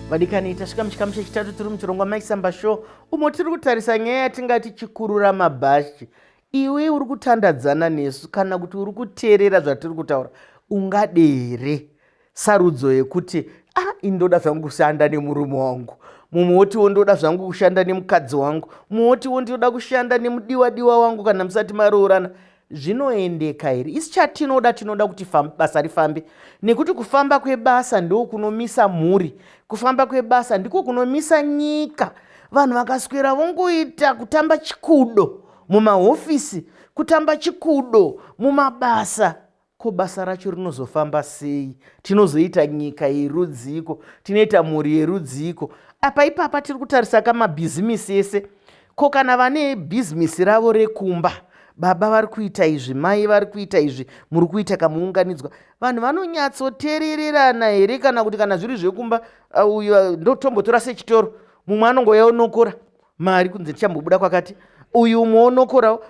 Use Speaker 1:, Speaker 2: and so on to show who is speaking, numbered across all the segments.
Speaker 1: Vadikani, tasvika muchikamu chechitatu tiri muchirongwa Maisamba Show, umo tiri kutarisa nyaya yatingati chikurura mabhashi. Iwe uri kutandadzana nesu kana kuti uri kuteerera zvatiri kutaura, ungade here sarudzo yekuti ah, ini ndoda zvangu kushanda nemurume wangu, mumwe wotiwo ndoda zvangu kushanda nemukadzi wangu, mumwe wotiwo ndinoda kushanda nemudiwa diwa wangu kana musati maroorana? Zvinoendeka here? Isi chatinoda, tinoda kuti basa rifambe, nekuti kufamba kwebasa ndo kunomisa mhuri, kufamba kwebasa ndiko kunomisa nyika. Vanhu vakaswera vongoita kutamba chikudo mumahofisi, kutamba chikudo mumabasa, ko basa racho rinozofamba sei? Tinozoita nyika yerudziko? Tinoita mhuri yerudziko? Apa ipapa tiri kutarisa kamabhizimisi ese. Ko kana vane bhizimisi ravo rekumba, baba vari kuita izvi, mai vari kuita izvi, muri kuita kamuunganidzwa, vanhu vanonyatsoteererana here? Kana kuti kana zviri zvekumba, uyu ndotombotora sechitoro, mumwe anongouya onokora mari kunze, tichambobuda kwakati, uyu umwe onokorawo.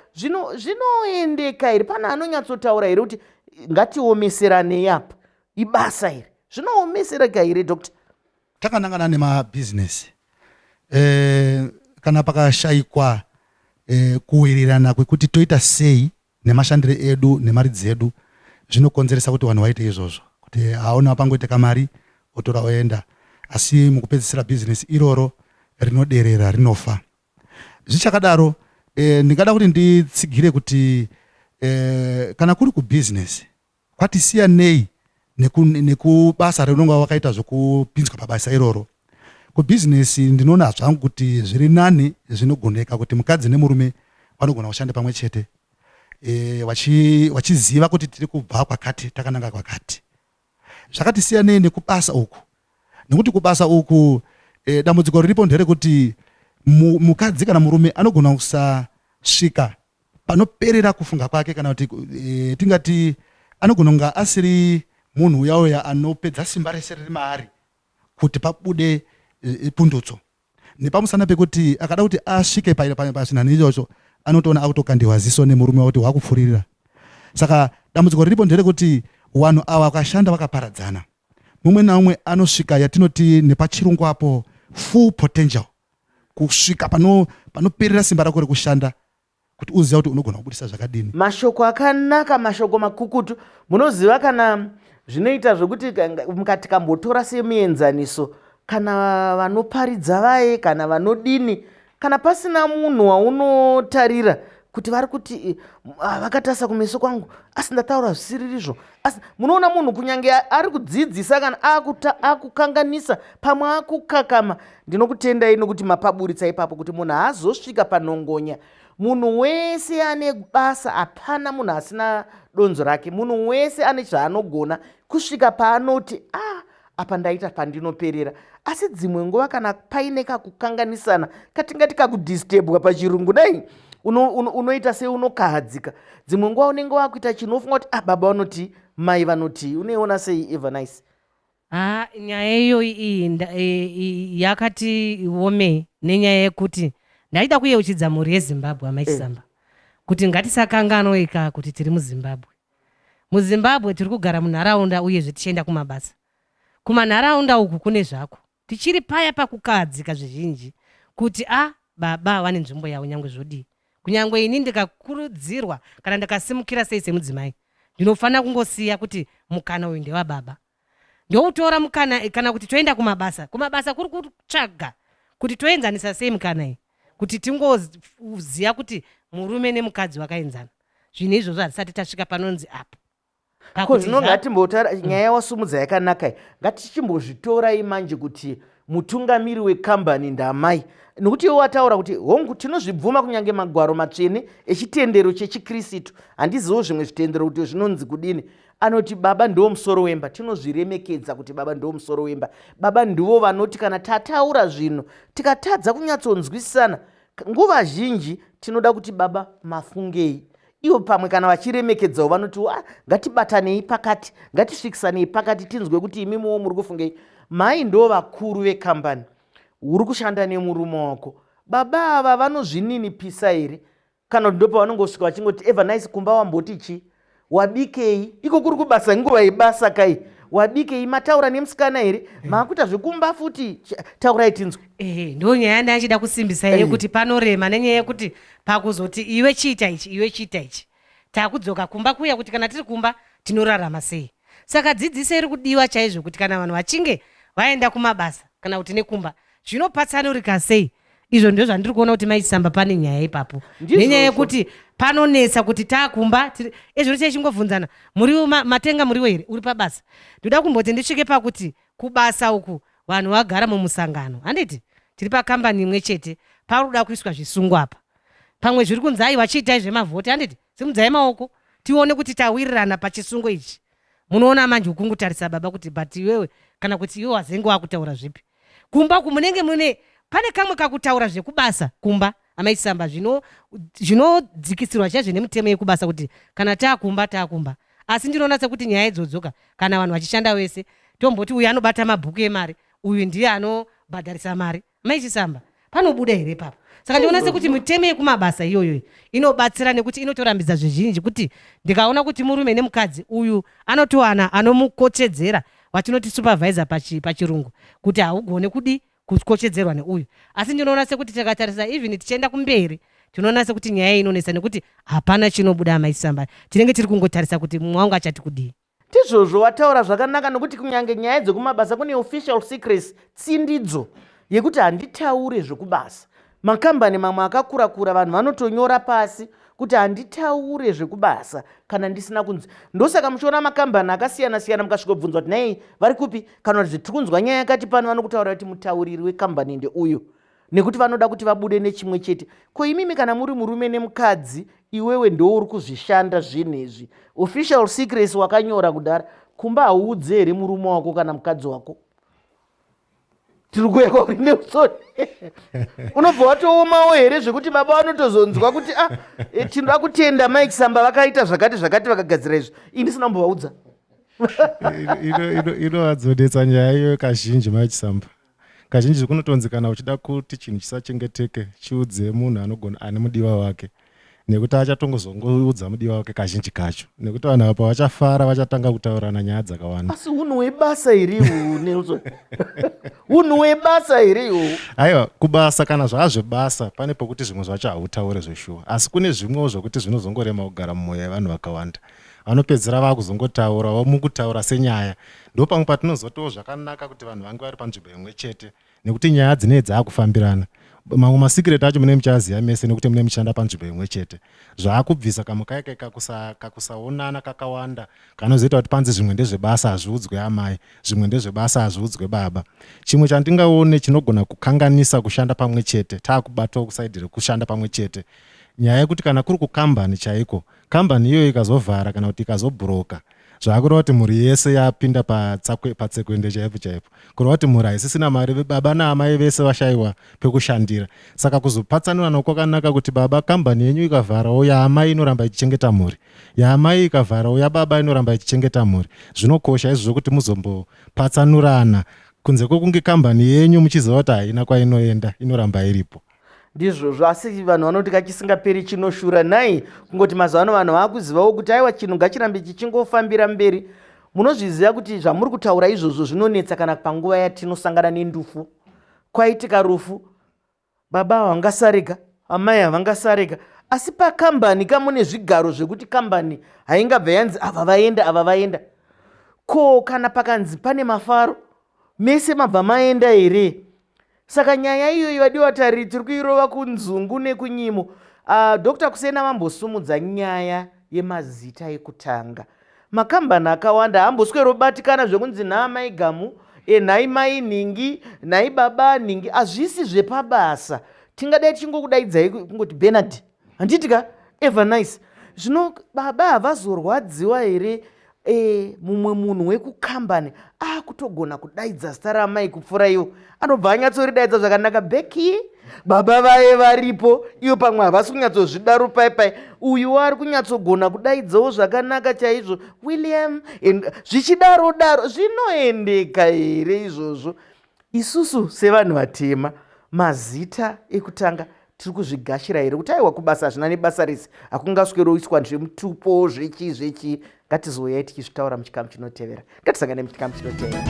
Speaker 1: Zvinoendeka here? Pane anonyatsotaura here kuti ngatiomeseranei apa, ibasa iri? Zvinoomesereka here, doctor?
Speaker 2: Takanangana nemabhizinesi, kana pakashayikwa kuwirirana kwekuti toita sei nemashandiro edu nemari dzedu, zvinokonzeresa kuti vanhu vaite izvozvo, kuti aona pangoita kamari otora oenda, asi mukupedzisira bhizinesi iroro rinoderera, rinofa. Zvichakadaro, ndingada kuti nditsigire kuti kana kuri kubhizinesi kwatisiyanei nekubasa rinonga wakaita zvekupinzwa pabasa iroro. Kubhizinesi ndinoona zvangu kuti zviri nani, zvinogoneka kuti mukadzi nemurume vanogona kushanda pamwe chete, vachiziva kuti tiri kubva kwakati takananga kwakati. Zvakati siyanei nekubasa uku, nekuti kubasa uku dambudziko riripo nderekuti mukadzi kana murume anogona kusasvika panoperera kufunga kwake, kana kuti tingati anogona kunge asiri munhu uya uya anopedza simba rese riri maari kuti pabude pundutso, nepamusana pekuti akada kuti asvike pachinhanho ichocho, anotoona akutokandiwa ziso nemurume wakuti wakupfuririra. Saka dambudziko riripo nderekuti vanhu ava vakashanda vakaparadzana, mumwe naumwe anosvika yatinoti nepachirungu apo full potential, kusvika panoperera simba rako rekushanda, kuti uziva kuti unogona kubudisa zvakadini.
Speaker 1: Mashoko akanaka, mashoko makukutu. Munoziva kana zvinoita zvokuti tikambotora semuenzaniso, kana vanoparidza vaye, kana vanodini, kana pasina munhu waunotarira kuti vari kuti vakatarisa kumeso kwangu, asi ndataura zvisiririzvo, asi munoona munhu kunyange ari kudzidzisa kana akukanganisa, pamwe akukakama. Ndinokutendai nokuti mapaburitsa ipapo kuti munhu haazosvika panongonya. Munhu wese ane basa, hapana munhu asina donzo rake. Munhu wese ane zvaanogona kusvika paanoti ah, apa ndaita pandinoperera. Asi dzimwe nguva kana paine kakukanganisana katingati kakudistebwa pachirungu dai, unoita seunokahadzika. Dzimwe nguva unenge wakuita chinofunga kuti ah, baba vanoti, mai vanoti. Unoiona sei, Evernice?
Speaker 3: Ha, nyaya iyoyi iyi yakati womei, nenyaya yekuti ndaida kuyeuchidza mhuri yeZimbabwe, amai Chisamba, kuti ngatisakanganweka kuti tiri muZimbabwe. MuZimbabwe tiri kugara munharaunda, uyezve tichienda kumabasa. Kumanharaunda uku kune zvako. Tichiri paya pakukahadzika zvizhinji kuti a baba vane nzvimbo yavo nyangwe zvodii. Kunyangwe ini ndikakurudzirwa kana ndikasimukira sei semudzimai, ndinofanira kungosiya kuti mukana uyu ndewababa. Ndoutora mukana, kana kuti toenda kumabasa. Kumabasa kuri kutsvaga kuti toenzanisa sei mukana iyi, kuti tingoziva kuti murume nemukadzi vakaenzana. Zvinhu izvozvo hatisati tasvika panonzi apo.
Speaker 1: Ko zvino ngatimbotaura nyaya yawasumudza yakanaka iyi. Ngatichimbozvitorai manje kuti mutungamiri wekambani ndamai, nokuti iwe wataura kuti hongu, tinozvibvuma kunyange magwaro matsvene echitendero chechiKristu, handizivo zvimwe zvitendero kuti zvinonzi kudini, anoti baba ndiwo musoro wemba. Tinozviremekedza kuti baba ndiwo musoro wemba. Baba ndivo vanoti kana tataura zvinhu tikatadza kunyatsonzwisisana, nguva zhinji tinoda kuti baba mafungei. Ivo pamwe kana vachiremekedzawo vanoti ah, ngatibatanei pakati, ngatisvikisanei pakati, tinzwe kuti imimiwo muri kufungei. Mai ndo vakuru vekambani, uri kushanda nemurume wako. Baba ava vanozvininipisa here, kana kuti ndopavanongosvika vachingoti, "Evernice, kumba wamboti chi, wabikei?" Iko kuri kubasa, nguva yebasa kai. Wabikei? Mataura nemusikana here? Maakuita zvekumba futi? Taurai tinzwe.
Speaker 3: Ehe, ndo nyaya yandachida kusimbisa yekuti panorema nenyaya yekuti pakuzoti iwe chiita ichi, iwe chiita ichi, takudzoka kumba kuya kuti kana tiri kumba tinorarama sei. Saka dzidziso iri kudiwa chaizvo kuti kana vanhu vachinge vaenda kumabasa kana kuti nekumba zvinopatsanurika sei. Izvo ndizvo zvandiri kuona kuti maisamba pane nyaya ipapo, nenyaya yekuti panonetsa kuti taakumba ezvino chaichingobvunzana muriwo matenga muriwo here uri pabasa. Ndoda kumboti ndisvike pakuti kubasa uku vanhu vagara mumusangano, handiti tiri pakambani imwe chete, pari kuda kuiswa zvisungo apa, pamwe zviri kunzi aiwa chiitai zvemavhoti, handiti simudzai maoko tione kuti tawirirana pachisungo ichi. Munoona manje ukungotarisa baba kuti but iwewe kana kuti iwe wazenge wakutaura zvipi kumba uku, munenge mune pane kamwe kakutaura zvekubasa kumba amaisamba zvinodzikisirwa chaizvo nemutemo yekubasa kuti kana taakumba taakumba. Asi ndinoona sekuti nyaya idzodzoka kana vanhu vachishanda vese, tomboti uyu anobata mabhuku emari, uyu ndiye anobhadharisa mari, maichisamba panobuda here ipapo? Saka ndinoona sekuti mitemo yekumabasa iyoyo inobatsira nekuti inotorambidza zvizhinji, kuti ndikaona kuti murume nemukadzi uyu anotowana anomukochedzera watinoti supervisor pachirungu, kuti haugone kudi kukochedzerwa neuyu. Asi ndinoona sekuti tikatarisa even tichienda kumberi, tinoona sekuti nyaya iyi inonetsa nekuti hapana chinobuda amaisamba, tinenge tiri kungotarisa kuti mumwe wangu achati kudii.
Speaker 1: Ndizvozvo, wataura zvakanaka, nokuti kunyange nyaya dzekumabasa kune official secrets, tsindidzo yekuti handitaure zvekubasa. Makambani mamwe akakura kura vanhu vanotonyora pasi kuti handitaure zvekubasa kana ndisina kunzi. Ndosaka muchiona makambani akasiyana siyana, mukasvikobvunzwa kuti nhai vari kupi kana kuti tiri kunzwa nyaya yakati pano, vanokutaura kuti mutauriri wekambani ndeuyu, nekuti vanoda kuti vabude nechimwe chete. Ko imimi kana muri murume nemukadzi, iwewe ndo uri kuzvishanda zvinhu izvi, official secrets wakanyora kudhara, kumba hauudze here murume wako kana mukadzi wako? Tiri kuuya kwauri Nelson. Unobva watoomawo here zvekuti baba vanotozonzwa kuti ah, tinoda kutenda Mike Samba, vakaita zvakati zvakati, vakagadzira izvi, ini ndisina kumbovaudza?
Speaker 4: Inowanzonetsa nyaya iyoyo kazhinji, Mike Samba. Kazhinji kunotonzi kana uchida kuti chinhu chisachengeteke, chiudze munhu anogona ane mudiwa wake, nekuti achatongozongoudza mudiwa wake kazhinji kacho, nekuti vanhu apa vachafara, vachatanga kutaurirana nyaya dzakawanda.
Speaker 1: Asi unhu hwebasa here ihu, Nelson? Unhu hwebasa here ihu?
Speaker 4: Aiwa, kubasa kana zvaa zvebasa pane pokuti zvimwe zvacho hautaure zveshuwa, asi kune zvimwewo zvokuti zvinozongorema kugara mumwoyo yevanhu vakawanda, vanopedzera vaakuzongotaurawo mukutaura senyaya. Ndopamwe patinozotiwo zvakanaka kuti vanhu vange vari panzvimbo imwe chete, nekuti nyaya dzinee dzaakufambirana. Mamwe masikireti acho mune muchiaziva mese nekuti mune muchishanda panzvimbo imwe chete. Zvaakubvisa kamwe kaike kakusaonana kakawanda kanozoita kuti panzi zvimwe ndezvebasa hazviudzwe amai, zvimwe ndezvebasa hazviudzwe baba. Chimwe chandingaone chinogona kukanganisa kushanda pamwe chete, taakubatawo kusaidhi rekushanda pamwe chete, nyaya yekuti kana kuri kukambani chaiko, kambani iyoyo ikazovhara kana kuti ikazobhuroka, zvaakureva kuti mhuri yese yapinda patsekwende chaipo chaipo, kureva kuti mhuri haisisina mari, baba naamai vese vashaiwa pekushandira. Saka kuzopatsanurana kwakanaka kuti baba, kambani yenyu ikavharawo, yaamai inoramba ichichengeta mhuri, yaamai ikavharawo, yababa inoramba ichichengeta mhuri. Zvinokosha izvozvo kuti muzombopatsanurana, kunze kwekunge kambani yenyu muchiziva kuti haina kwainoenda, inoramba iripo.
Speaker 1: Ndizvozvo, asi vanhu vanoti kachisingaperi chinoshura. Nhai, kungoti mazuva ano vanhu vaakuzivawo kuti aiwa, chinhu ngachirambe chichingofambira mberi. Munozviziva kuti zvamuri kutaura izvozvo zvinonetsa kana panguva yatinosangana nendufu. Kwaitika rufu, baba havangasarega, amai havangasarega, asi pakambani kamune zvigaro zvekuti kambani haingabva yanzi ava vaenda, ava vaenda. Ko kana pakanzi pane mafaro, mese mabva maenda here? Saka nyaya iyoyi, vadiwa tariri, tiri kuirova kunzungu nekunyimo. Dr Kusena vambosumudza nyaya yemazita ekutanga. Makambani akawanda haamboswerobatikana zvekunzi nhaamai Gamu, nhai mai nhingi, nhai baba nhingi, hazvisi zvepabasa. Tingadai tichingokudaidzai kungoti Bernard, handiti ka? Ever nice. Zvino baba havazorwadziwa here mumwe munhu wekukambani akutogona kudaidza zita ramai kupfuura iwo? Anobva anyatsoridaidza zvakanaka, Beki, baba vaye varipo, iyo pamwe havasi kunyatsozvidaro pai pai, uyu ari kunyatsogona kudaidzawo zvakanaka chaizvo, William, zvichidaro daro. Zvinoendeka here izvozvo? Isusu sevanhu vatema, mazita ekutanga Tiri kuzvigashira here kuti aiwa, kubasa hazvina nebasa rese, hakungasweroiswa zvemutupo, zvechii zvechii? Ngatizouyai tichizvitaura muchikamu chinotevera. Ngatisangane muchikamu chinotevera.